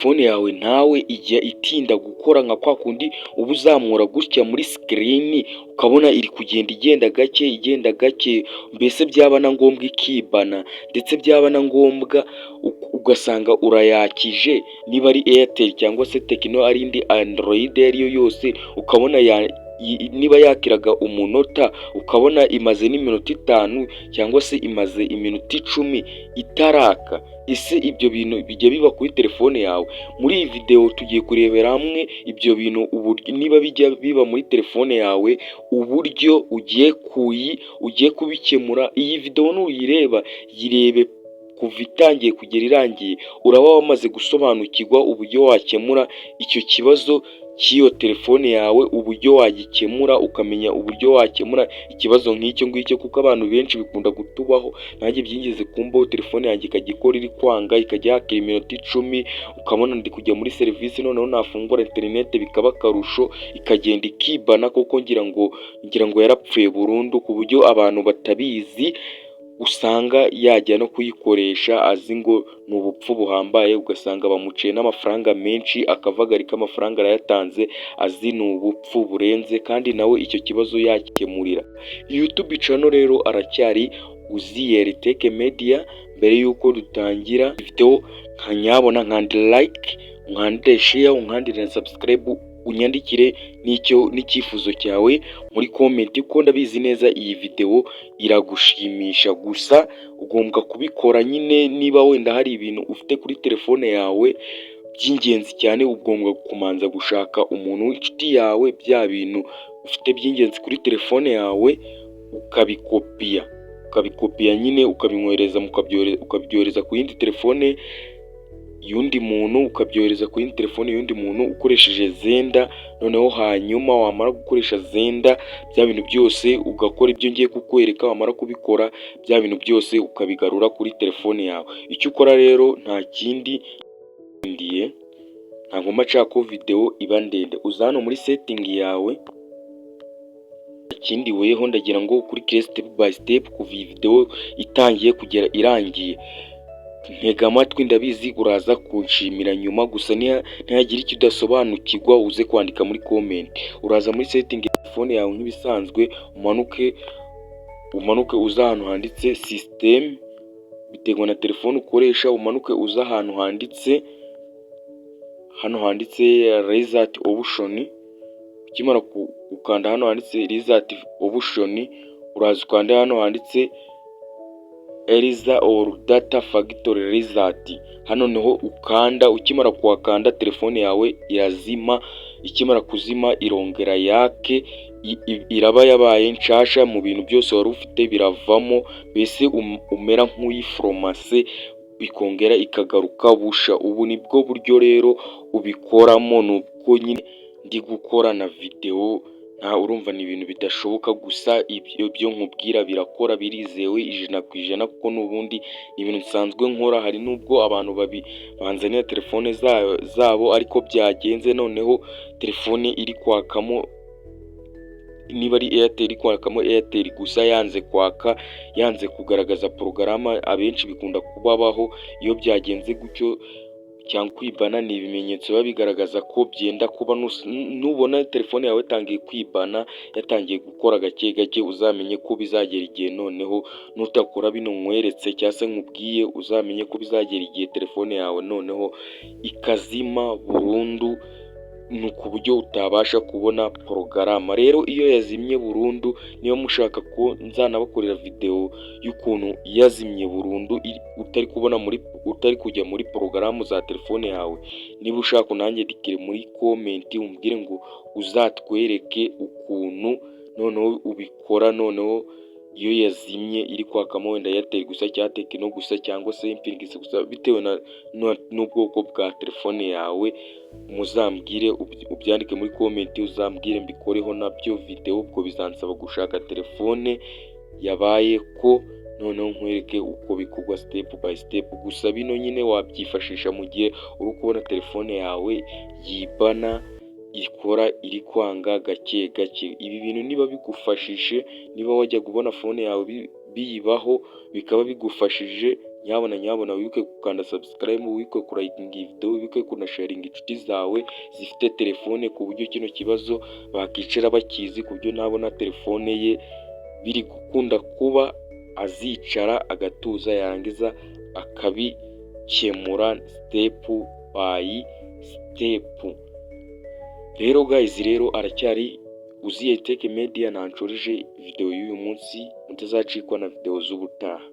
Phone yawe nawe ijya itinda gukora nka kwa kundi uba uzamura gutya muri screen, ukabona iri kugenda igenda gake, igenda gake, mbese byaba na ngombwa ikibana, ndetse byaba na ngombwa ugasanga urayakije, niba ari Airtel cyangwa se Tecno, ari indi Android iyo ari yo yose, ukabona niba yakiraga umunota, ukabona imaze n'iminota 5 cyangwa se imaze iminota 10 itaraka. Ese ibyo bintu bijya biba kuri telefone yawe? Muri iyi videwo tugiye kurebera hamwe ibyo bintu, niba bijya biba muri telefone yawe, uburyo ugiye kubikemura. Iyi videwo nuyireba, yirebe kuva itangiye kugera irangiye, uraba wamaze gusobanukirwa uburyo wakemura icyo kibazo cy'iyo telefone yawe, uburyo wagikemura, ukamenya uburyo wakemura ikibazo nk'icyo ngicyo, kuko abantu benshi bikunda kutubaho. Nanjye byigeze kumbaho, telefone yanjye ikajya ikora iri kwanga, ikajya yakira iminota 10, ukabona ndi kujya muri serivisi, noneho nafungura interineti bikaba akarusho, ikagenda ikibana kuko ngira ngo yarapfuye burundu, ku buryo abantu batabizi usanga yajya no kuyikoresha azi ngo ni ubupfu buhambaye, ugasanga bamuciye n'amafaranga menshi, akavagarika amafaranga arayatanze azi ni ubupfu burenze, kandi nawe icyo kibazo yakemurira. YouTube channel rero aracyari Uziyeri Tech Media. Mbere y'uko dutangira videwo, nkanyabona nkande like, unkandire share, unkandire na subscribe, unyandikire n'icyo n'icyifuzo cyawe muri comment, kuko ndabizi neza iyi videwo iragushimisha. Gusa ugomba kubikora nyine niba wenda hari ibintu ufite kuri telefone yawe by'ingenzi cyane, ugomba kumanza gushaka umuntu w'inshuti yawe, bya bintu ufite by'ingenzi kuri telefone yawe ukabikopiya nyine, ukabimwohereza, ukabyohereza ku yindi telefone y'undi muntu, ukabyohereza kuri telefone y'undi muntu ukoresheje Xender. Noneho hanyuma wamara gukoresha Xender, bya bintu byose ugakora ibyo ngiye kukwereka, wamara kubikora, bya bintu byose ukabigarura kuri telefone yawe. Icyo ukora rero nta kindi, ndiye ntabwo mba nshaka ko videwo iba ndende. Uza hano muri setting yawe, ikindi weho ndagira ngo ukurikire step by step kuva iyi videwo itangiye kugera irangiye. Ntega amatwi, ndabizi uraza kunshimira nyuma. Gusa nihagira icyo udasobanukirwa, uze kwandika muri comment. Uraza muri setting ya telefone yawe nk'ibisanzwe, umanuke, umanuke uza ahantu handitse system, biterwa na telefone ukoresha, umanuke uza ahantu handitse, hano handitse reset option. Ukimara gukanda hano handitse reset option, uraza ukanda hano handitse erase all data factory reset. Hano niho ukanda. Ukimara kuhakanda, telefone yawe irazima. Ikimara kuzima, irongera yake, iraba yabaye nshasha, mu bintu byose wari ufite biravamo, mbese umera nk'uyiforomase, ikongera ikagaruka busha. Ubu nibwo buryo rero ubikoramo, nubwo nyine ndi gukora na videwo nta urumva ni ibintu bidashoboka. Gusa ibyo byo nkubwira birakora, birizewe 100%, kuko n'ubundi ni ibintu nsanzwe nkora. Hari n'ubwo abantu banzanira telefone zabo ariko byagenze, noneho telefone iri kwakamo, niba ari Airtel iri kwakamo Airtel gusa, yanze kwaka, yanze kugaragaza porogaramu. Abenshi bikunda kubabaho. Iyo byagenze gutyo cyangwa kwibana, ni ibimenyetso biba bigaragaza ko byenda kuba. Nubona telefone yawe yatangiye kwibana, yatangiye gukora gake gake, uzamenye ko bizagera igihe noneho nutakora bino nkweretse cyangwa se nkubwiye, uzamenye ko bizagera igihe telefone yawe noneho ikazima burundu, ni ku buryo utabasha kubona porogaramu. Rero iyo yazimye burundu, niba mushaka ko nzanabakorera videwo y'ukuntu yazimye burundu utari kubona muri, utari kujya muri porogaramu za telefone yawe, niba ushaka unanyandikire muri comment umbwire ngo uzatwereke ukuntu noneho ubikora, noneho iyo yazimye iri kwakamo wenda Airtel gusa cyangwa Tecno gusa cyangwa se Infinix gusa, bitewe n'ubwoko bwa telefone yawe, muzambwire, ubyandike muri comment, uzambwire mbikoreho nabyo videwo. Ubwo bizansaba gushaka telefone yabaye ko, noneho nkwereke uko bikorwa step by step. Gusa bino nyine wabyifashisha mu gihe uri kubona telefone yawe yibana, ikora iri kwanga gake gake. Ibi bintu niba bigufashije, niba wajyaga ubona phone yawe biyibaho bikaba bigufashije, Nyabona nyabona, wibuke gukanda subscribe, wibuke kulikinga iyi video, wibuke kunasharinga inshuti zawe zifite telefone, ku buryo kino kibazo bakicara bakizi, ku buryo nabona telefone ye biri gukunda kuba azicara agatuza, yarangiza akabikemura step by step. Rero guys, rero aracyari Uziye Tech Media, ntanshoreje video y'uyu munsi, mutazacikwa na video z'ubutaha.